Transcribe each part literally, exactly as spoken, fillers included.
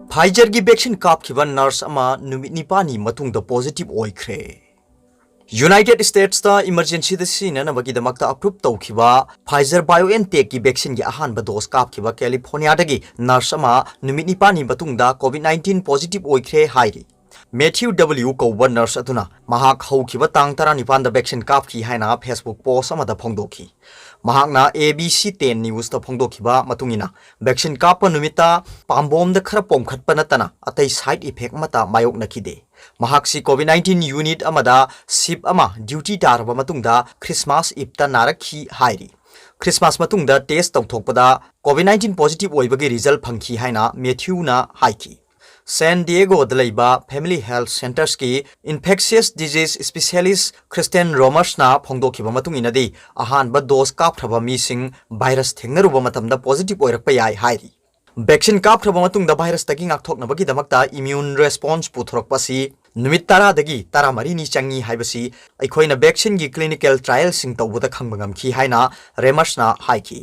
Pfizer-ꯒꯤ vaccine ꯀꯥꯞꯈꯤꯕ nurse ꯑꯃ ꯅꯨꯃꯤꯠ ꯅꯤꯄꯥꯟꯅꯤ ꯃꯇꯨꯡꯗ positive ꯑꯣꯏꯈ꯭ꯔꯦ꯫ United States-ꯇ emergency-ꯗ ꯁꯤꯖꯤꯟꯅꯅꯕꯒꯤꯗꯃꯛꯇ approve ꯇꯧꯈꯤꯕ Pfizer BioNTech-ꯀꯤ vaccine-ꯒꯤ ꯑꯍꯥꯟꯕ dose ꯀꯥꯞꯈꯤꯕ California-ꯗꯒꯤ nurse ꯑꯃ ꯅꯨꯃꯤꯠ ꯅꯤꯄꯥꯟꯅꯤ ꯃꯇꯨꯡꯗ COVID nineteen positive ꯑꯣꯏꯈ꯭ꯔꯦ ꯍꯥꯏꯔꯤ꯫ Matthew W. ꯀꯧꯕ nurse ꯑꯗꯨꯅ ꯃꯍꯥꯛ ꯍꯧꯈꯤꯕ ꯇꯥꯡ ꯇꯔꯥꯅꯤꯄꯥꯟꯗ vaccine ꯀꯥꯞꯈꯤ ꯍꯥꯏꯅ Facebook post ꯑꯃꯗ ꯐꯣꯡꯗꯣꯛꯈꯤ꯫ ꯃꯍꯥꯛꯅ A B C ten News-ꯇ ꯐꯣꯡꯗꯣꯛꯈꯤꯕ ꯃꯇꯨꯡ ꯏꯟꯅ, vaccine ꯀꯥꯞꯄ ꯅꯨꯃꯤꯠꯇ ꯄꯥꯝꯕꯣꯝꯗ ꯈꯔ ꯄꯣꯝꯈꯠꯄ ꯅꯠꯇꯅ ꯑꯇꯩ side effect ꯑꯃꯠꯇ ꯃꯥꯌꯣꯛꯅꯈꯤꯗꯦ꯫ ꯃꯍꯥꯛꯁꯤ COVID nineteen unit ꯑꯃꯗ shift ꯑꯃ duty ꯇꯥꯔꯕ ꯃꯇꯨꯡꯗ Christmas Eve-ꯇ ꯅꯥꯔꯛꯈꯤ ꯍꯥꯏꯔꯤ꯫ Christmas ꯃꯇꯨꯡꯗ test ꯇꯧꯊꯣꯛꯄꯗ COVID nineteen positive ꯑꯣꯏꯕꯒꯤ result ꯐꯪꯈꯤ ꯍꯥꯏꯅ Matthew-ꯅ ꯍꯥꯏꯈꯤ꯫ San Diego-ꯗ ꯂꯩꯕ Family Health Centers-ꯀꯤ infectious disease specialist Kristen Romersꯅ ꯐꯣꯡꯗꯣꯛꯈꯤꯕ ꯃꯇꯨꯡ ꯏꯟꯅꯗꯤ, ꯑꯍꯥꯟꯕ dose ꯀꯥꯞꯈ꯭ꯔꯕ ꯃꯤꯁꯤꯡ virus ꯊꯦꯡꯅꯔꯨꯕ ꯃꯇꯝꯗ positive ꯑꯣꯏꯔꯛꯄ ꯌꯥꯏ ꯍꯥꯏꯔꯤ꯫ Vaccine ꯀꯥꯞꯈ꯭ꯔꯕ ꯃꯇꯨꯡꯗ virus-ꯇꯒꯤ ꯉꯥꯛꯊꯣꯛꯅꯕꯒꯤꯗꯃꯛꯇ immune response ꯄꯨꯊꯣꯔꯛꯄ ꯑꯁꯤ ꯅꯨꯃꯤꯠ ꯇꯔꯥꯗꯒꯤ ꯇꯔꯥꯃꯔꯤꯅꯤ ꯆꯪꯏ ꯍꯥꯏꯕꯁꯤ ꯑꯩꯈꯣꯏꯅ vaccine-ꯒꯤ clinical trial-ꯁꯤꯡ ꯇꯧꯕꯗ ꯈꯪꯕ ꯉꯝꯈꯤ ꯍꯥꯏꯅ Romersꯅ ꯍꯥꯏꯈꯤ꯫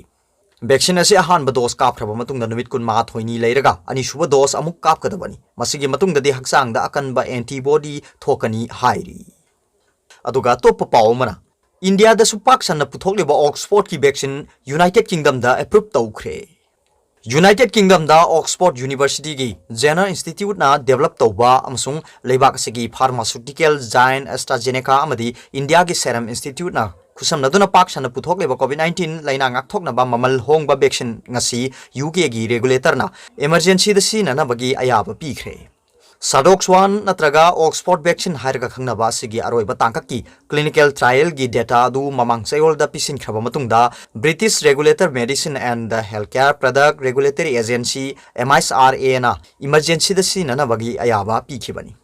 Vaccine ꯑꯁꯤ ꯑꯍꯥꯟꯕ dose ꯀꯥꯞꯈ꯭ꯔꯕ ꯃꯇꯨꯡꯗ ꯅꯨꯃꯤꯠ ꯀꯨꯟꯃꯥꯊꯣꯏꯅꯤ ꯂꯩꯔꯒ ꯑꯅꯤꯁꯨꯕ dose ꯑꯃꯨꯛ ꯀꯥꯞꯀꯗꯕꯅꯤ꯫ ꯃꯁꯤꯒꯤ ꯃꯇꯨꯡꯗꯗꯤ ꯍꯛꯆꯥꯡꯗ ꯑꯀꯟꯕ antibody ꯊꯣꯛꯀꯅꯤ ꯍꯥꯏꯔꯤ꯫ ꯑꯗꯨꯒ ꯑꯇꯣꯞꯄ ꯄꯥꯎ ꯑꯃꯅ, ꯏꯟꯗꯤꯌꯥꯗꯁꯨ ꯄꯥꯛ ꯁꯟꯅ ꯄꯨꯊꯣꯛꯂꯤꯕ Oxford-ꯀꯤ vaccine United Kingdom-ꯗ approve ꯇꯧꯈ꯭ꯔꯦ꯫ United Kingdom-ꯗ Oxford University-ꯒꯤ Jenner Institute-ꯅ develop ꯇꯧꯕ ꯑꯃꯁꯨꯡ ꯂꯩꯕꯥꯛ ꯑꯁꯤꯒꯤ pharmaceutical giant AstraZeneca ꯑꯃꯗꯤ ꯏꯟꯗꯤꯌꯥꯒꯤ Serum Institute-ꯅ ꯈꯨꯠꯁꯝꯅꯗꯨꯅ ꯄꯥꯛ ꯁꯟꯅ ꯄꯨꯊꯣꯛꯂꯤꯕ COVID nineteen ꯂꯩꯅꯥ ꯉꯥꯛꯊꯣꯛꯅꯕ ꯃꯃꯜ ꯍꯣꯡꯕ vaccine ꯉꯁꯤ U K-ꯒꯤ regulator-ꯅ emergency-ꯗ ꯁꯤꯖꯤꯟꯅꯅꯕꯒꯤ ꯑꯌꯥꯕ ꯄꯤꯈ꯭ꯔꯦ꯫ Sadoxone ꯅꯠꯇ꯭ꯔꯒ Oxford vaccine ꯍꯥꯏꯔꯒ ꯈꯪꯅꯕ ꯑꯁꯤꯒꯤ ꯑꯔꯣꯏꯕ ꯇꯥꯡꯀꯛꯀꯤ clinical trial-ꯒꯤ data ꯑꯗꯨ ꯃꯃꯥꯡ ꯆꯌꯣꯜꯗ ꯄꯤꯁꯤꯟꯈ꯭ꯔꯕ ꯃꯇꯨꯡꯗ, British Regulator Medicine and the Healthcare Product Regulatory Agency, M H R A-ꯅ emergency-ꯗ ꯁꯤꯖꯤꯟꯅꯅꯕꯒꯤ ꯑꯌꯥꯕ ꯄꯤꯈꯤꯕꯅꯤ꯫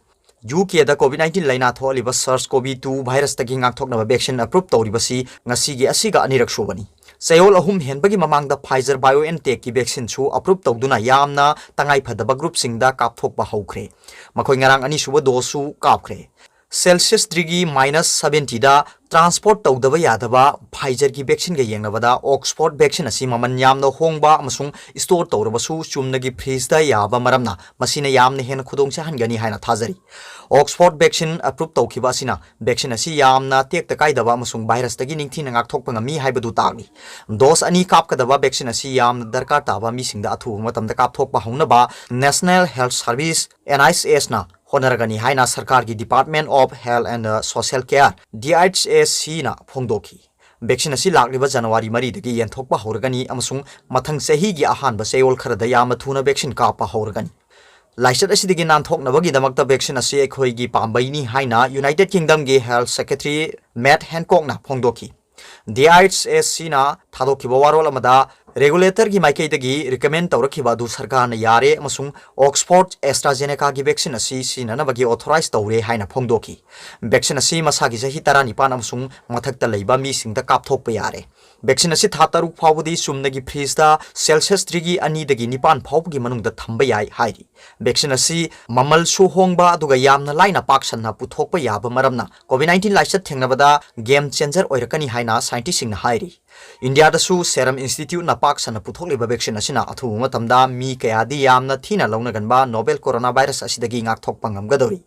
U K-ꯗ COVID nineteen ꯂꯩꯅꯥ ꯊꯣꯛꯍꯜꯂꯤꯕ SARS-CoV two virus-ꯇꯒꯤ ꯉꯥꯛꯊꯣꯛꯅꯕ vaccine approve ꯇꯧꯔꯤꯕꯁꯤ ꯉꯁꯤꯒꯤ ꯑꯁꯤꯒ ꯑꯅꯤꯔꯛ ꯁꯨꯕꯅꯤ꯫ ꯆꯌꯣꯜ ꯑꯍꯨꯝ ꯍꯦꯟꯕꯒꯤ ꯃꯃꯥꯡꯗ Pfizer BioNTech-ꯀꯤ vaccine-ꯁꯨ approve ꯇꯧꯗꯨꯅ ꯌꯥꯝꯅ ꯇꯉꯥꯏ ꯐꯗꯕ group-ꯁꯤꯡꯗ ꯀꯥꯞꯊꯣꯛꯄ ꯍꯧꯈ꯭ꯔꯦ꯫ ꯃꯈꯣꯏ ꯉꯔꯥꯡ ꯑꯅꯤꯁꯨꯕ dose-ꯁꯨ ꯀꯥꯞꯈ꯭ꯔꯦ꯫ Celsius degree minus seventy-ꯗ ꯇ꯭ꯔꯥꯟꯁꯄꯣꯔꯠ ꯇꯧꯗꯕ ꯌꯥꯗꯕ ꯐꯥꯏꯖꯔꯒꯤ ꯚꯦꯛꯁꯤꯟꯒ ꯌꯦꯡꯅꯕꯗ ꯑꯣꯛꯁꯐꯣꯔꯗ ꯚꯦꯛꯁꯤꯟ ꯑꯁꯤ ꯃꯃꯜ ꯌꯥꯝꯅ ꯍꯣꯡꯕ ꯑꯃꯁꯨꯡ ꯁ꯭ꯇꯣꯔ ꯇꯧꯔꯕꯁꯨ ꯆꯨꯝꯅꯒꯤ ꯐ꯭ꯔꯤꯖꯇ ꯌꯥꯕ ꯃꯔꯝꯅ ꯃꯁꯤꯅ ꯌꯥꯝꯅ ꯍꯦꯟꯅ ꯈꯨꯗꯣꯡ ꯆꯥꯍꯟꯒꯅꯤ ꯍꯥꯏꯅ ꯊꯥꯖꯔꯤ꯫ ꯑꯣꯛꯁꯐꯣꯔꯗ ꯚꯦꯛꯁꯤꯟ ꯑꯦꯄ꯭ꯔꯨꯞ ꯇꯧꯈꯤꯕ ꯑꯁꯤꯅ ꯚꯦꯛꯁꯤꯟ ꯑꯁꯤ ꯌꯥꯝꯅ ꯇꯦꯛꯇ ꯀꯥꯏꯗꯕ ꯑꯃꯁꯨꯡ ꯚꯥꯏꯔꯁꯇꯒꯤ ꯅꯤꯡꯊꯤꯅ ꯉꯥꯛꯊꯣꯛꯄ ꯉꯝꯃꯤ ꯍꯥꯏꯕꯗꯨ ꯇꯥꯛꯂꯤ꯫ ꯗꯣꯁ ꯑꯅꯤ ꯀꯥꯞꯀꯗꯕ ꯚꯦꯛꯁꯤꯟ ꯑꯁꯤ ꯌꯥꯝꯅ ꯗꯔꯀꯥꯔ ꯇꯥꯕ ꯃꯤꯁꯤꯡꯗ ꯑꯊꯨꯕ ꯃꯇꯝꯗ ꯀꯥꯞꯊꯣꯛꯄ ꯍꯧꯅꯕ National Health Service, N H S ꯅ ꯍꯣꯠꯅꯔꯒꯅꯤ ꯍꯥꯏꯅ ꯁꯔꯀꯥꯔꯒꯤ Department of Health and Social Care, D H S C ꯅ ꯐꯣꯡꯗꯣꯛꯈꯤ꯫ ꯚꯦꯛꯁꯤꯟ ꯑꯁꯤ ꯂꯥꯛꯂꯤꯕ ꯖꯅꯋꯥꯔꯤ ꯃꯔꯤꯗꯒꯤ ꯌꯦꯟꯊꯣꯛꯄ ꯍꯧꯔꯒꯅꯤ ꯑꯃꯁꯨꯡ ꯃꯊꯪ ꯆꯍꯤꯒꯤ ꯑꯍꯥꯟꯕ ꯆꯌꯣꯜ ꯈꯔꯗ ꯌꯥꯝꯅ ꯊꯨꯅ ꯚꯦꯛꯁꯤꯟ ꯀꯥꯞꯄ ꯍꯧꯔꯒꯅꯤ꯫ ꯂꯥꯏꯆꯠ ꯑꯁꯤꯗꯒꯤ ꯅꯥꯟꯊꯣꯛꯅꯕꯒꯤꯗꯃꯛꯇ ꯚꯦꯛꯁꯤꯟ ꯑꯁꯤ ꯑꯩꯈꯣꯏꯒꯤ ꯄꯥꯝꯕꯩꯅꯤ ꯍꯥꯏꯅ United Kingdom ꯒꯤ Health Secretary Matt Hancock ꯅ ꯐꯣꯡꯗꯣꯛꯈꯤ꯫ D H S C ꯅ ꯊꯥꯗꯣꯛꯈꯤꯕ ꯋꯥꯔꯣꯜ ꯑꯃꯗ, ꯔꯦꯒꯨꯂꯦꯇꯔꯒꯤ ꯃꯥꯏꯀꯩꯗꯒꯤ ꯔꯤꯀꯃꯦꯟ ꯇꯧꯔꯛꯈꯤꯕ ꯑꯗꯨ ꯁꯔꯀꯥꯔꯅ ꯌꯥꯔꯦ ꯑꯃꯁꯨꯡ ꯑꯣꯛꯁꯐꯣꯔꯗ AstraZeneca ꯒꯤ ꯚꯦꯛꯁꯤꯟ ꯑꯁꯤ ꯁꯤꯖꯤꯟꯅꯅꯕꯒꯤ ꯑꯣꯊꯣꯔꯥꯏꯖ ꯇꯧꯔꯦ ꯍꯥꯏꯅ ꯐꯣꯡꯗꯣꯛꯈꯤ꯫ ꯚꯦꯛꯁꯤꯟ ꯑꯁꯤ ꯃꯁꯥꯒꯤ ꯆꯍꯤ ꯇꯔꯥꯅꯤꯄꯥꯟ ꯑꯃꯁꯨꯡ ꯃꯊꯛꯇ ꯂꯩꯕ ꯃꯤꯁꯤꯡꯗ ꯀꯥꯞꯊꯣꯛꯄ ꯌꯥꯔꯦ꯫ ꯚꯦꯛꯁꯤꯟ ꯑꯁꯤ ꯊꯥ ꯇꯔꯨꯛ ꯐꯥꯎꯕꯗꯤ ꯆꯨꯝꯅꯒꯤ ꯐ꯭ꯔꯤꯖꯇ ꯁꯦꯜꯁꯤꯌꯁ ꯗꯤꯒ꯭ꯔꯤ ꯑꯅꯤꯗꯒꯤ ꯅꯤꯄꯥꯟ ꯐꯥꯎꯕꯒꯤ ꯃꯅꯨꯡꯗ ꯊꯝꯕ ꯌꯥꯏ ꯍꯥꯏꯔꯤ꯫ ꯚꯦꯛꯁꯤꯟ ꯑꯁꯤ ꯃꯃꯜꯁꯨ ꯍꯣꯡꯕ ꯑꯗꯨꯒ ꯌꯥꯝꯅ ꯂꯥꯏꯅ ꯄꯥꯛ ꯁꯟꯅ ꯄꯨꯊꯣꯛꯄ ꯌꯥꯕ ꯃꯔꯝꯅ COVID nineteen ꯂꯥꯏꯆꯠ ꯊꯦꯡꯅꯕꯗ ꯒꯦꯝ ꯆꯦꯟꯖꯔ ꯑꯣꯏꯔꯛꯀꯅꯤ ꯍꯥꯏꯅ ꯁꯥꯏꯟꯇꯤꯁꯁꯤꯡꯅ ꯍꯥꯏꯔꯤ꯫ ꯏꯟꯗꯤꯌꯥꯗꯁꯨ Serum Institute ꯅ ꯄꯥꯛ ꯁꯟꯅ ꯄꯨꯊꯣꯛꯂꯤꯕ ꯚꯦꯛꯁꯤꯟ ꯑꯁꯤꯅ ꯑꯊꯨꯕ ꯃꯇꯝꯗ ꯃꯤ ꯀꯌꯥꯗꯤ ꯌꯥꯝꯅ ꯊꯤꯅ ꯂꯧꯅꯒꯟꯕ ꯅꯣꯕꯦꯜ ꯀꯣꯔꯣꯅꯥ ꯚꯥꯏꯔꯁ ꯑꯁꯤꯗꯒꯤ ꯉꯥꯛꯊꯣꯛꯄ ꯉꯝꯒꯗꯧꯔꯤ꯫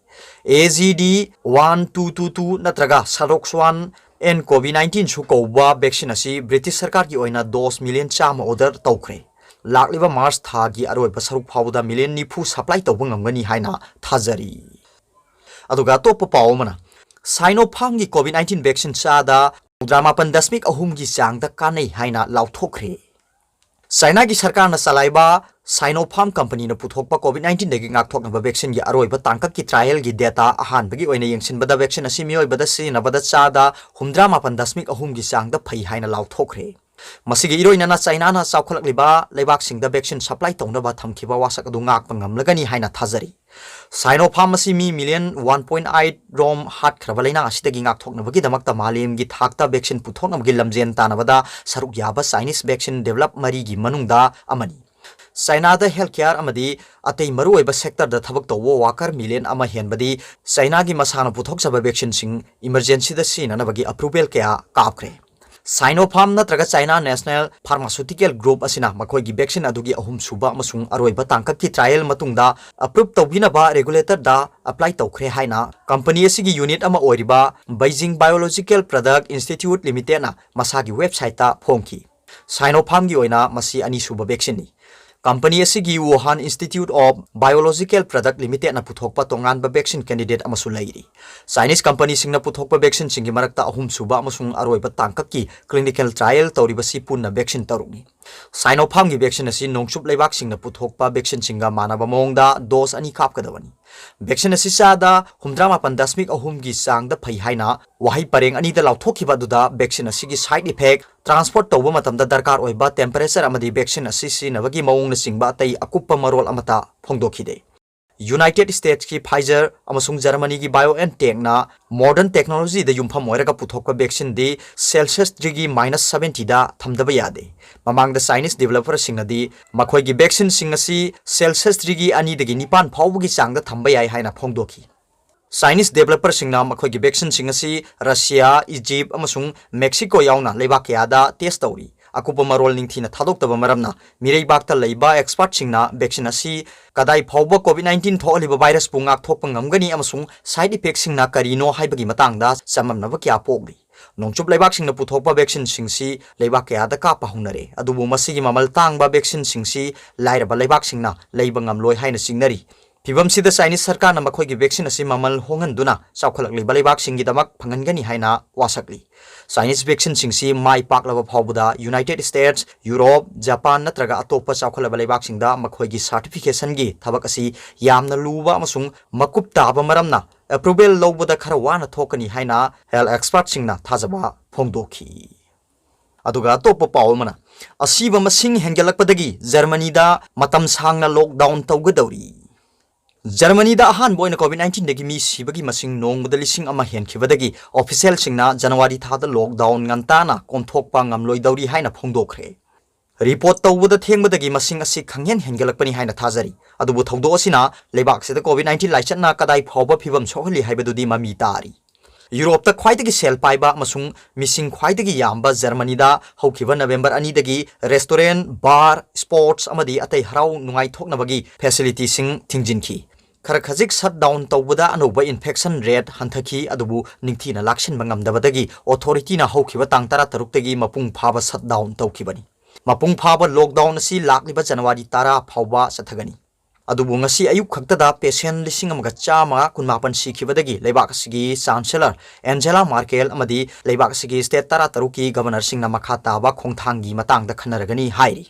A G D one two two two ꯅꯠꯇ꯭ꯔꯒ Salox one N COVID nineteen ꯁꯨ ꯀꯧꯕ ꯚꯦꯛꯁꯤꯟ ꯑꯁꯤ ꯕ꯭ꯔꯤꯇꯤꯁ ꯁꯔꯀꯥꯔꯒꯤ ꯑꯣꯏꯅ ꯗꯣꯁ ꯃꯤꯂꯤꯌꯟ ꯆꯥꯝꯃ ꯑꯣꯔꯗꯔ ꯇꯧꯈ꯭ꯔꯦ꯫ ꯂꯥꯛꯂꯤꯕ ꯃꯥꯔꯆ ꯊꯥꯒꯤ ꯑꯔꯣꯏꯕ ꯁꯔꯨꯛ ꯐꯥꯎꯕꯗ ꯃꯤꯂꯤꯌꯟ ꯅꯤꯐꯨ ꯁꯄ꯭ꯂꯥꯏ ꯇꯧꯕ ꯉꯝꯒꯅꯤ ꯍꯥꯏꯅ ꯊꯥꯖꯔꯤ꯫ ꯑꯗꯨꯒ ꯑꯇꯣꯞꯄ ꯄꯥꯎ ꯑꯃꯅ, Sinopharm ꯒꯤ COVID nineteen ꯚꯦꯛꯁꯤꯟ ꯆꯥꯗ ꯃꯧꯗ꯭ꯔꯥ ꯃꯥꯄꯟ ꯗꯁꯃꯤꯛ ꯑꯍꯨꯝꯒꯤ ꯆꯥꯡꯗ ꯀꯥꯟꯅꯩ ꯍꯥꯏꯅ ꯂꯥꯎꯊꯣꯛꯈ꯭ꯔꯦ꯫ ꯆꯥꯏꯅꯥꯒꯤ ꯁꯔꯀꯥꯔꯅ ꯆꯂꯥꯏꯕ Sinopharm ꯀꯝꯄꯅꯤꯅ ꯄꯨꯊꯣꯛꯄ COVID nineteen ꯗꯒꯤ ꯉꯥꯛꯊꯣꯛꯅꯕ ꯚꯦꯛꯁꯤꯟꯒꯤ ꯑꯔꯣꯏꯕ ꯇꯥꯡꯀꯛꯀꯤ ꯇ꯭ꯔꯥꯏꯌꯦꯜꯒꯤ ꯗꯦꯇꯥ ꯑꯍꯥꯟꯕꯒꯤ ꯑꯣꯏꯅ ꯌꯦꯡꯁꯤꯟꯕꯗ ꯚꯦꯛꯁꯤꯟ ꯑꯁꯤ ꯃꯤꯑꯣꯏꯕꯗ ꯁꯤꯖꯤꯟꯅꯕꯗ ꯆꯥꯗ ꯍꯨꯝꯗ꯭ꯔꯥ ꯃꯥꯄꯟ ꯗꯁꯃꯤꯛ ꯑꯍꯨꯝꯒꯤ ꯆꯥꯡꯗ ꯐꯩ ꯍꯥꯏꯅ ꯂꯥꯎꯊꯣꯛꯈ꯭ꯔꯦ꯫ ꯃꯁꯤꯒꯤ ꯏꯔꯣꯏꯅꯅ ꯆꯥꯏꯅꯥꯅ ꯆꯥꯎꯈꯠꯂꯛꯂꯤꯕ ꯂꯩꯕꯥꯛꯁꯤꯡꯗ ꯚꯦꯛꯁꯤꯟ ꯁꯄ꯭ꯂꯥꯏ ꯇꯧꯅꯕ ꯊꯝꯈꯤꯕ ꯋꯥꯁꯛ ꯑꯗꯨ ꯉꯥꯛꯄ ꯉꯝꯂꯒꯅꯤ ꯍꯥꯏꯅ ꯊꯥꯖꯔꯤ꯫ Sinopharm ꯑꯁꯤ ꯃꯤ ꯃꯤꯂꯤꯌꯟ ꯋꯥꯟ ꯄꯣꯏꯟ ꯑꯩꯠ ꯔꯣꯝ ꯍꯥꯠꯈ꯭ꯔꯕ ꯂꯩꯅꯥ ꯑꯁꯤꯗꯒꯤ ꯉꯥꯛꯊꯣꯛꯅꯕꯒꯤꯗꯃꯛꯇ ꯃꯥꯂꯦꯝꯒꯤ ꯊꯥꯛꯇ ꯚꯦꯛꯁꯤꯟ ꯄꯨꯊꯣꯛꯅꯕꯒꯤ ꯂꯝꯖꯦꯟ ꯇꯥꯟꯅꯕꯗ ꯁꯔꯨꯛ ꯌꯥꯕ Chinese ꯚꯦꯛꯁꯤꯟ ꯗꯤꯕꯦꯂꯞ ꯃꯔꯤꯒꯤ ꯃꯅꯨꯡꯗ ꯑꯃꯅꯤ꯫ ꯆꯥꯏꯅꯥꯗ health care ꯑꯃꯗꯤ ꯑꯇꯩ ꯃꯔꯨꯑꯣꯏꯕ sectorꯗ ꯊꯕꯛ ꯇꯧꯕ worker million ꯑꯃ ꯍꯦꯟꯕꯗꯤ ꯆꯥꯏꯅꯥꯒꯤ ꯃꯁꯥꯅ ꯄꯨꯊꯣꯛꯆꯕ vaccineꯁꯤꯡ emergencyꯗ ꯁꯤꯖꯤꯟꯅꯅꯕꯒꯤ approval ꯀꯌꯥ ꯀꯥꯞꯈ꯭ꯔꯦ꯫ Sinopharm ꯅꯠꯇ꯭ꯔꯒ China National Pharmaceutical Group ꯑꯁꯤꯅ ꯃꯈꯣꯏꯒꯤ vaccine ꯑꯗꯨꯒꯤ ꯑꯍꯨꯝꯁꯨꯕ ꯑꯃꯁꯨꯡ ꯑꯔꯣꯏꯕ ꯇꯥꯡꯀꯛꯀꯤ trial ꯃꯇꯨꯡꯗ approve ꯇꯧꯕꯤꯅꯕ regulatorꯗ apply ꯇꯧꯈ꯭ꯔꯦ ꯍꯥꯏꯅ company ꯑꯁꯤꯒꯤ unit ꯑꯃ ꯑꯣꯏꯔꯤꯕ Beijing Biological Product Institute Limitedꯅ ꯃꯁꯥꯒꯤ websiteꯇ ꯐꯣꯡꯈꯤ꯫ Sinopharmꯒꯤ ꯑꯣꯏꯅ ꯃꯁꯤ ꯑꯅꯤꯁꯨꯕ vaccineꯅꯤ꯫ Company ꯑꯁꯤꯒꯤ Wuhan Institute of Biological Product Limitedꯅ ꯄꯨꯊꯣꯛꯄ ꯇꯣꯉꯥꯟꯕ vaccine candidate ꯑꯃꯁꯨ ꯂꯩꯔꯤ꯫ Chinese companyꯁꯤꯡꯅ ꯄꯨꯊꯣꯛꯄ vaccineꯁꯤꯡꯒꯤ ꯃꯔꯛꯇ ꯑꯍꯨꯝꯁꯨꯕ ꯑꯃꯁꯨꯡ ꯑꯔꯣꯏꯕ ꯇꯥꯡꯀꯛꯀꯤ clinical trial ꯇꯧꯔꯤꯕꯁꯤ ꯄꯨꯟꯅ vaccine ꯇꯔꯨꯛꯅꯤ꯫ Sinopharmꯒꯤ vaccine ꯑꯁꯤ ꯅꯣꯡꯆꯨꯞ ꯂꯩꯕꯥꯛꯁꯤꯡꯅ ꯄꯨꯊꯣꯛꯄ vaccineꯁꯤꯡꯒ ꯃꯥꯟꯅꯕ ꯃꯑꯣꯡꯗ dose ꯑꯅꯤ ꯀꯥꯞꯀꯗꯕꯅꯤ꯫ Vaccine ꯑꯁꯤ ꯆꯥꯗ ꯍꯨꯝꯗ꯭ꯔꯥ ꯃꯥꯄꯟ ꯗꯁꯃꯤꯛ ꯑꯍꯨꯝꯒꯤ ꯆꯥꯡꯗ ꯐꯩ ꯍꯥꯏꯅ ꯋꯥꯍꯩ ꯄꯔꯦꯡ ꯑꯅꯤꯗ ꯂꯥꯎꯊꯣꯛꯈꯤꯕ ꯑꯗꯨꯗ vaccine ꯑꯁꯤꯒꯤ side effect, transport ꯇꯧꯕ ꯃꯇꯝꯗ ꯗꯔꯀꯥꯔ ꯑꯣꯏꯕ temperature ꯑꯃꯗꯤ vaccine ꯑꯁꯤ ꯁꯤꯖꯤꯟꯅꯕꯒꯤ ꯃꯑꯣꯡꯅꯆꯤꯡꯕ ꯑꯇꯩ ꯑꯀꯨꯞꯄ ꯃꯔꯣꯜ ꯑꯃꯠꯇ ꯐꯣꯡꯗꯣꯛꯈꯤꯗꯦ꯫ United Statesꯀꯤ Pfizer ꯑꯃꯁꯨꯡ Germanyꯒꯤ BioNTechꯅ modern technologyꯗ ꯌꯨꯝꯐꯝ ꯑꯣꯏꯔꯒ ꯄꯨꯊꯣꯛꯄ vaccineꯗꯤ Celsius degreeꯒꯤ minus seventyꯗ ꯊꯝꯗꯕ ꯌꯥꯗꯦ꯫ ꯃꯃꯥꯡꯗ Chinese developerꯁꯤꯡꯅꯗꯤ ꯃꯈꯣꯏꯒꯤ vaccineꯁꯤꯡ ꯑꯁꯤ Celsius degreeꯒꯤ ꯑꯅꯤꯗꯒꯤ ꯅꯤꯄꯥꯟ ꯐꯥꯎꯕꯒꯤ ꯆꯥꯡꯗ ꯊꯝꯕ ꯌꯥꯏ ꯍꯥꯏꯅ ꯐꯣꯡꯗꯣꯛꯈꯤ꯫ Chinese developerꯁꯤꯡꯅ ꯃꯈꯣꯏꯒꯤ vaccineꯁꯤꯡ ꯑꯁꯤ Russia, Egypt ꯑꯃꯁꯨꯡ Mexico ꯌꯥꯎꯅ ꯂꯩꯕꯥꯛ ꯀꯌꯥꯗ test ꯇꯧꯔꯤ꯫ ꯑꯀꯨꯞꯄ ꯃꯔꯣꯜ ꯅꯤꯡꯊꯤꯅ ꯊꯥꯗꯣꯛꯇꯕ ꯃꯔꯝꯅ ꯃꯤꯔꯩꯕꯥꯛꯇ ꯂꯩꯕ expertꯁꯤꯡꯅ vaccine ꯑꯁꯤ ꯀꯗꯥꯏ ꯐꯥꯎꯕ COVID nineteen ꯊꯣꯛꯍꯜꯂꯤꯕ virusꯄꯨ ꯉꯥꯛꯊꯣꯛꯄ ꯉꯝꯒꯅꯤ ꯑꯃꯁꯨꯡ side effectꯁꯤꯡꯅ ꯀꯔꯤꯅꯣ ꯍꯥꯏꯕꯒꯤ ꯃꯇꯥꯡꯗ ꯆꯃꯝꯅꯕ ꯀꯌꯥ ꯄꯣꯛꯂꯤ꯫ ꯅꯣꯡꯆꯨꯞ ꯂꯩꯕꯥꯛꯁꯤꯡꯅ ꯄꯨꯊꯣꯛꯄ vaccineꯁꯤꯡꯁꯤ ꯂꯩꯕꯥꯛ ꯀꯌꯥꯗ ꯀꯥꯞꯄ ꯍꯧꯅꯔꯦ, ꯑꯗꯨꯕꯨ ꯃꯁꯤꯒꯤ ꯃꯃꯜ ꯇꯥꯡꯕ vaccineꯁꯤꯡꯁꯤ ꯂꯥꯏꯔꯕ ꯂꯩꯕꯥꯛꯁꯤꯡꯅ ꯂꯩꯕ ꯉꯝꯂꯣꯏ ꯍꯥꯏꯅ ꯆꯤꯡꯅꯔꯤ꯫ ꯐꯤꯕꯝꯁꯤꯗ Chinese ꯁꯔꯀꯥꯔꯅ ꯃꯈꯣꯏꯒꯤ vaccine ꯑꯁꯤ ꯃꯃꯜ ꯍꯣꯡꯍꯟꯗꯨꯅ ꯆꯥꯎꯈꯠꯂꯛꯂꯤꯕ ꯂꯩꯕꯥꯛꯁꯤꯡꯒꯤꯗꯃꯛ ꯐꯪꯍꯟꯒꯅꯤ ꯍꯥꯏꯅ ꯋꯥꯁꯛꯂꯤ꯫ Chinese vaccineꯁꯤꯡꯁꯤ ꯃꯥꯏ ꯄꯥꯛꯂꯕ ꯐꯥꯎꯕꯗ United States, Europe, Japan ꯅꯠꯇ꯭ꯔꯒ ꯑꯇꯣꯞꯄ ꯆꯥꯎꯈꯠꯂꯕ ꯂꯩꯕꯥꯛꯁꯤꯡꯗ ꯃꯈꯣꯏꯒꯤ certificationꯒꯤ ꯊꯕꯛ ꯑꯁꯤ ꯌꯥꯝꯅ ꯂꯨꯕ ꯑꯃꯁꯨꯡ ꯃꯀꯨꯞ ꯇꯥꯕ ꯃꯔꯝꯅ approval ꯂꯧꯕꯗ ꯈꯔ ꯋꯥꯅ ꯊꯣꯛꯀꯅꯤ ꯍꯥꯏꯅ health expertꯁꯤꯡꯅ ꯊꯥꯖꯕ ꯐꯣꯡꯗꯣꯛꯈꯤ꯫ ꯑꯗꯨꯒ ꯑꯇꯣꯞꯄ ꯄꯥꯎ ꯑꯃꯅ, ꯑꯁꯤꯕ ꯃꯁꯤꯡ ꯍꯦꯟꯒꯠꯂꯛꯄꯗꯒꯤ ꯖꯔꯃꯅꯤꯗ ꯃꯇꯝ ꯁꯥꯡꯅ lockdown ꯇꯧꯒꯗꯧꯔꯤ꯫ ꯖꯔꯃꯅꯤꯗ ꯑꯍꯥꯟꯕ ꯑꯣꯏꯅ COVID nineteenꯗꯒꯤ ꯃꯤ ꯁꯤꯕꯒꯤ ꯃꯁꯤꯡ ꯅꯣꯡꯃꯗ ꯂꯤꯁꯤꯡ ꯑꯃ ꯍꯦꯟꯈꯤꯕꯗꯒꯤ officialꯁꯤꯡꯅ ꯖꯅꯋꯥꯔꯤ ꯊꯥꯗ lockdown ꯉꯟꯇꯥꯅ ꯀꯣꯝꯊꯣꯛꯄ ꯉꯝꯂꯣꯏꯗꯧꯔꯤ ꯍꯥꯏꯅ ꯐꯣꯡꯗꯣꯛꯈ꯭ꯔꯦ꯫ ꯔꯤꯄꯣꯔꯠ ꯇꯧꯕꯗ ꯊꯦꯡꯕꯗꯒꯤ ꯃꯁꯤꯡ ꯑꯁꯤ ꯈꯪꯍꯦꯟ ꯍꯦꯟꯒꯠꯂꯛꯄꯅꯤ ꯍꯥꯏꯅ ꯊꯥꯖꯔꯤ꯫ ꯑꯗꯨꯕꯨ ꯊꯧꯗꯣꯛ ꯑꯁꯤꯅ ꯂꯩꯕꯥꯛꯁꯤꯗ COVID nineteen ꯂꯥꯏꯆꯠꯅ ꯀꯗꯥꯏ ꯐꯥꯎꯕ ꯐꯤꯕꯝ ꯁꯣꯛꯍꯜꯂꯤ ꯍꯥꯏꯕꯗꯨꯗꯤ ꯃꯃꯤ ꯇꯥꯔꯤ꯫ ꯌꯨꯔꯣꯞꯇ ꯈ꯭ꯋꯥꯏꯗꯒꯤ ꯁꯦꯜ ꯄꯥꯏꯕ ꯑꯃꯁꯨꯡ ꯃꯤꯁꯤꯡ ꯈ꯭ꯋꯥꯏꯗꯒꯤ ꯌꯥꯝꯕ ꯖꯔꯃꯅꯤꯗ ꯍꯧꯈꯤꯕ ꯅꯕꯦꯝꯕꯔ ꯑꯅꯤꯗꯒꯤ restaurant, bar, sports ꯑꯃꯗꯤ ꯑꯇꯩ ꯍꯔꯥꯎ ꯅꯨꯡꯉꯥꯏꯊꯣꯛꯅꯕꯒꯤ facilityꯁꯤꯡ ꯊꯤꯡꯖꯤꯟꯈꯤ꯫ ꯈꯔ ꯈꯖꯤꯛ shutdown ꯇꯧꯕꯗ ꯑꯅꯧꯕ infection rate ꯍꯟꯊꯈꯤ, ꯑꯗꯨꯕꯨ ꯅꯤꯡꯊꯤꯅ ꯂꯥꯛꯁꯤꯟꯕ ꯉꯝꯗꯕꯗꯒꯤ authorityꯅ ꯍꯧꯈꯤꯕ ꯇꯥꯡ ꯇꯔꯥꯇꯔꯨꯛꯇꯒꯤ ꯃꯄꯨꯡ ꯐꯥꯕ shutdown ꯇꯧꯈꯤꯕꯅꯤ꯫ ꯃꯄꯨꯡ ꯐꯥꯕ lockdown ꯑꯁꯤ ꯂꯥꯛꯂꯤꯕ ꯖꯅꯋꯥꯔꯤ ꯇꯔꯥ ꯐꯥꯎꯕ ꯆꯠꯊꯒꯅꯤ꯫ ꯑꯗꯨꯕꯨ ꯉꯁꯤ ꯑꯌꯨꯛ ꯈꯛꯇꯗ patient ꯂꯤꯁꯤꯡ ꯑꯃꯒ ꯆꯥꯝꯃ ꯀꯨꯟꯃꯥꯄꯟ ꯁꯤꯈꯤꯕꯗꯒꯤ ꯂꯩꯕꯥꯛ ꯑꯁꯤꯒꯤ Chancellor Angela Merkel ꯑꯃꯗꯤ ꯂꯩꯕꯥꯛ ꯑꯁꯤꯒꯤ state ꯇꯔꯥꯇꯔꯨꯛꯀꯤ governorꯁꯤꯡꯅ ꯃꯈꯥ ꯇꯥꯕ ꯈꯣꯡꯊꯥꯡꯒꯤ ꯃꯇꯥꯡꯗ ꯈꯟꯅꯔꯒꯅꯤ ꯍꯥꯏꯔꯤ꯫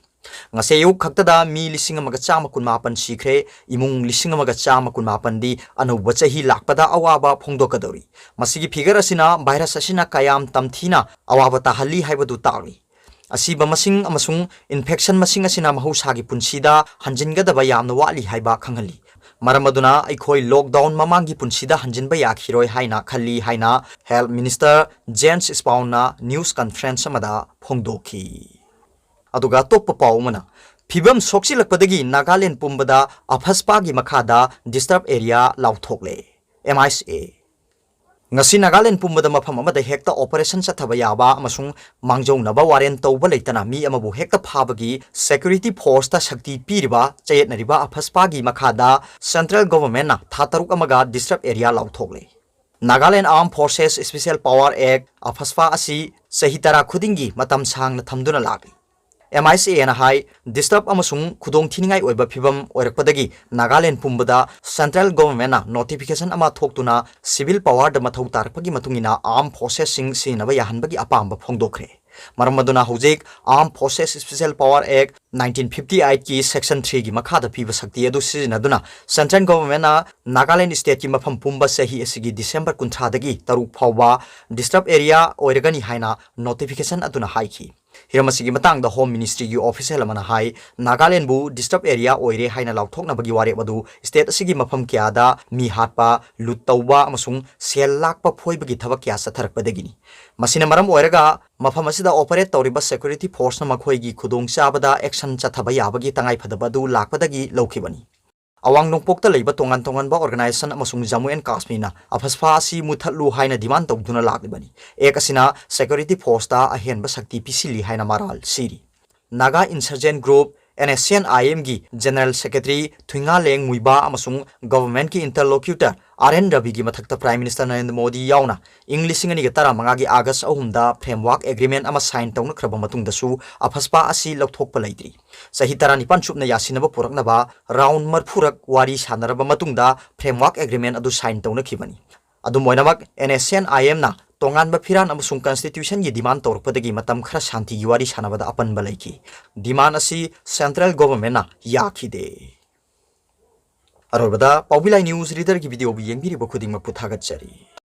ꯉꯁꯤ ꯑꯌꯨꯛ ꯈꯛꯇꯗ ꯃꯤ ꯂꯤꯁꯤꯡ ꯑꯃꯒ ꯆꯥꯝꯃ ꯀꯨꯟꯃꯥꯄꯟ ꯁꯤꯈ꯭ꯔꯦ, ꯏꯃꯨꯡ ꯂꯤꯁꯤꯡ ꯑꯃꯒ ꯆꯥꯝꯃ ꯀꯨꯟꯃꯥꯄꯟꯗꯤ ꯑꯅꯧꯕ ꯆꯍꯤ ꯂꯥꯛꯄꯗ ꯑꯋꯥꯕ ꯐꯣꯡꯗꯣꯛꯀꯗꯧꯔꯤ꯫ ꯃꯁꯤꯒꯤ figure ꯑꯁꯤꯅ virus ꯑꯁꯤꯅ ꯀꯌꯥꯝ ꯇꯝꯊꯤꯅ ꯑꯋꯥꯕ ꯇꯥꯍꯜꯂꯤ ꯍꯥꯏꯕꯗꯨ ꯇꯥꯛꯂꯤ꯫ ꯑꯁꯤꯕ ꯃꯁꯤꯡ ꯑꯃꯁꯨꯡ infection ꯃꯁꯤꯡ ꯑꯁꯤꯅ ꯃꯍꯧꯁꯥꯒꯤ ꯄꯨꯟꯁꯤꯗ ꯍꯟꯖꯤꯟꯒꯗꯕ ꯌꯥꯝꯅ ꯋꯥꯠꯂꯤ ꯍꯥꯏꯕ ꯈꯪꯍꯜꯂꯤ꯫ ꯃꯔꯝ ꯑꯗꯨꯅ ꯑꯩꯈꯣꯏ lockdown ꯃꯃꯥꯡꯒꯤ ꯄꯨꯟꯁꯤꯗ ꯍꯟꯖꯤꯟꯕ ꯌꯥꯈꯤꯔꯣꯏ ꯍꯥꯏꯅ ꯈꯜꯂꯤ ꯍꯥꯏꯅ Health Minister Jens Spahnꯅ news conference ꯑꯃꯗ ꯐꯣꯡꯗꯣꯛꯈꯤ꯫ ꯑꯗꯨꯒ ꯑꯇꯣꯞꯄ ꯄꯥꯎ ꯑꯃꯅ, ꯐꯤꯕꯝ ꯁꯣꯛꯆꯤꯜꯂꯛꯄꯗꯒꯤ ꯅꯥꯒꯥꯂꯦꯟ ꯄꯨꯝꯕꯗ AFSPAꯒꯤ ꯃꯈꯥꯗ disturb area ꯂꯥꯎꯊꯣꯛꯂꯦ꯫ M I S A꯫ ꯉꯁꯤ ꯅꯥꯒꯥꯂꯦꯟ ꯄꯨꯝꯕꯗ ꯃꯐꯝ ꯑꯃꯗ ꯍꯦꯛꯇ operation ꯆꯠꯊꯕ ꯌꯥꯕ ꯑꯃꯁꯨꯡ ꯃꯥꯡꯖꯧꯅꯕ warrant ꯇꯧꯕ ꯂꯩꯇꯅ ꯃꯤ ꯑꯃꯕꯨ ꯍꯦꯛꯇ ꯐꯥꯕꯒꯤ security forceꯇ ꯁꯛꯇꯤ ꯄꯤꯔꯤꯕ ꯆꯌꯦꯠꯅꯔꯤꯕ AFSPAꯒꯤ ꯃꯈꯥꯗ central governmentꯅ ꯊꯥ ꯇꯔꯨꯛ ꯑꯃꯒ disturb area ꯂꯥꯎꯊꯣꯛꯂꯦ꯫ Nagaland Armed Forces Special Power Act, AFSPA ꯑꯁꯤ ꯆꯍꯤ ꯇꯔꯥ ꯈꯨꯗꯤꯡꯒꯤ ꯃꯇꯝ ꯁꯥꯡꯅ ꯊꯝꯗꯨꯅ ꯂꯥꯛꯂꯤ꯫ M I S Aꯅ high, disturb ꯑꯃꯁꯨꯡ ꯈꯨꯗꯣꯡꯊꯤꯅꯤꯡꯉꯥꯏ ꯑꯣꯏꯕ ꯐꯤꯚꯝ ꯑꯣꯏꯔꯛꯄꯗꯒꯤ ꯅꯥꯒꯥꯂꯦꯟ ꯄꯨꯝꯕꯗ central governmentꯅ notification ꯑꯃ ꯊꯣꯛꯇꯨꯅ civil powerꯗ ꯃꯊꯧ ꯇꯥꯔꯛꯄꯒꯤ ꯃꯇꯨꯡ ꯏꯟꯅ armed forcesꯁꯤꯡ ꯁꯤꯖꯤꯟꯅꯕ ꯌꯥꯍꯟꯕꯒꯤ ꯑꯄꯥꯝꯕ ꯐꯣꯡꯗꯣꯛꯈ꯭ꯔꯦ꯫ ꯃꯔꯝ ꯑꯗꯨꯅ ꯍꯧꯖꯤꯛ Armed Forces Special Power Act nineteen fifty eightꯀꯤ section threeꯒꯤ ꯃꯈꯥꯗ ꯄꯤꯕ ꯁꯛꯇꯤ ꯑꯗꯨ ꯁꯤꯖꯤꯟꯅꯗꯨꯅ central governmentꯅ ꯅꯥꯒꯥꯂꯦꯟ stateꯀꯤ ꯃꯐꯝ ꯄꯨꯝꯕ ꯆꯍꯤ ꯑꯁꯤꯒꯤ December ꯀꯨꯟꯊ꯭ꯔꯥꯗꯒꯤ ꯇꯔꯨꯛ ꯐꯥꯎꯕ disturb area ꯑꯣꯏꯔꯒꯅꯤ ꯍꯥꯏꯅ notification ꯑꯗꯨꯅ ꯍꯥꯏꯈꯤ꯫ ꯍꯤꯔꯝ ꯑꯁꯤꯒꯤ ꯃꯇꯥꯡꯗ Home Ministryꯒꯤ official ꯑꯃꯅ ꯍꯥꯏ, ꯅꯥꯒꯥꯂꯦꯟꯕꯨ disturb area ꯑꯣꯏꯔꯦ ꯍꯥꯏꯅ ꯂꯥꯎꯊꯣꯛꯅꯕꯒꯤ ꯋꯥꯔꯦꯞ ꯑꯗꯨ state ꯑꯁꯤꯒꯤ ꯃꯐꯝ ꯀꯌꯥꯗ ꯃꯤ ꯍꯥꯠꯄ, ꯂꯨꯠ ꯇꯧꯕ ꯑꯃꯁꯨꯡ ꯁꯦꯜ ꯂꯥꯛꯄ ꯐꯣꯏꯕꯒꯤ ꯊꯕꯛ ꯀꯌꯥ ꯆꯠꯊꯔꯛꯄꯗꯒꯤꯅꯤ꯫ ꯃꯁꯤꯅ ꯃꯔꯝ ꯑꯣꯏꯔꯒ ꯃꯐꯝ ꯑꯁꯤꯗ operate ꯇꯧꯔꯤꯕ security forceꯅ ꯃꯈꯣꯏꯒꯤ ꯈꯨꯗꯣꯡꯆꯥꯕꯗ action ꯆꯠꯊꯕ ꯌꯥꯕꯒꯤ ꯇꯉꯥꯏꯐꯗꯕ ꯑꯗꯨ ꯂꯥꯛꯄꯗꯒꯤ ꯂꯧꯈꯤꯕꯅꯤ꯫ ꯑꯋꯥꯡ ꯅꯣꯡꯄꯣꯛꯇ ꯂꯩꯕ ꯇꯣꯉꯥꯟ ꯇꯣꯉꯥꯟꯕ organization ꯑꯃꯁꯨꯡ Jammu and Kashmirꯅ AFSPA ꯑꯁꯤ ꯃꯨꯠꯊꯠꯂꯨ ꯍꯥꯏꯅ demand ꯇꯧꯗꯨꯅ ꯂꯥꯛꯂꯤꯕꯅꯤ꯫ Act ꯑꯁꯤꯅ security forceꯇ ꯑꯍꯦꯟꯕ ꯁꯛꯇꯤ ꯄꯤꯁꯤꯜꯂꯤ ꯍꯥꯏꯅ ꯃꯔꯥꯜ ꯁꯤꯔꯤ꯫ Naga Insurgent Group, NSCN-IMꯒꯤ General Secretary ꯊꯨꯏꯉꯥꯂꯦꯡ ꯃꯨꯏꯕꯥ ꯑꯃꯁꯨꯡ governmentꯀꯤ interlocutor ꯑꯥꯔ ꯑꯦꯟ ꯔꯕꯤꯒꯤ ꯃꯊꯛꯇ Prime Minister ꯅꯔꯦꯟꯗ꯭ꯔ ꯃꯣꯗꯤ ꯌꯥꯎꯅ ꯏꯪ ꯂꯤꯁꯤꯡ ꯑꯅꯤꯒ ꯇꯔꯥꯃꯉꯥꯒꯤ August ꯑꯍꯨꯝꯗ framework agreement ꯑꯃ sign ꯇꯧꯅꯈ꯭ꯔꯕ ꯃꯇꯨꯡꯗꯁꯨ AFSPA ꯑꯁꯤ ꯂꯧꯊꯣꯛꯄ ꯂꯩꯇ꯭ꯔꯤ꯫ ꯆꯍꯤ ꯇꯔꯥꯅꯤꯄꯥꯟ ꯆꯨꯞꯅ ꯌꯥꯁꯤꯟꯅꯕ ꯄꯨꯔꯛꯅꯕ round ꯃꯔꯤꯐꯨꯔꯛ ꯋꯥꯔꯤ ꯁꯥꯟꯅꯔꯕ ꯃꯇꯨꯡꯗ framework agreement ꯑꯗꯨ sign ꯇꯧꯅꯈꯤꯕꯅꯤ꯫ ꯑꯗꯨꯝ ꯑꯣꯏꯅꯃꯛ, NSCN-IMꯅ ꯇꯣꯉꯥꯟꯕ ꯐꯤꯔꯥꯟ ꯑꯃꯁꯨꯡ constitutionꯒꯤ demand ꯇꯧꯔꯛꯄꯗꯒꯤ ꯃꯇꯝ ꯈꯔ ꯁꯥꯟꯇꯤꯒꯤ ꯋꯥꯔꯤ ꯁꯥꯟꯅꯕꯗ ꯑꯄꯟꯕ ꯂꯩꯈꯤ꯫ Demand ꯑꯁꯤ central governmentꯅ ꯌꯥꯈꯤꯗꯦ꯫ ꯑꯔꯣꯏꯕꯗ, ꯄꯥꯎꯕꯤ ꯂꯥꯏ news readerꯒꯤ videoꯕꯨ ꯌꯦꯡꯕꯤꯔꯤꯕ ꯈꯨꯗꯤꯡꯃꯛꯄꯨ ꯊꯥꯒꯠꯆꯔꯤ꯫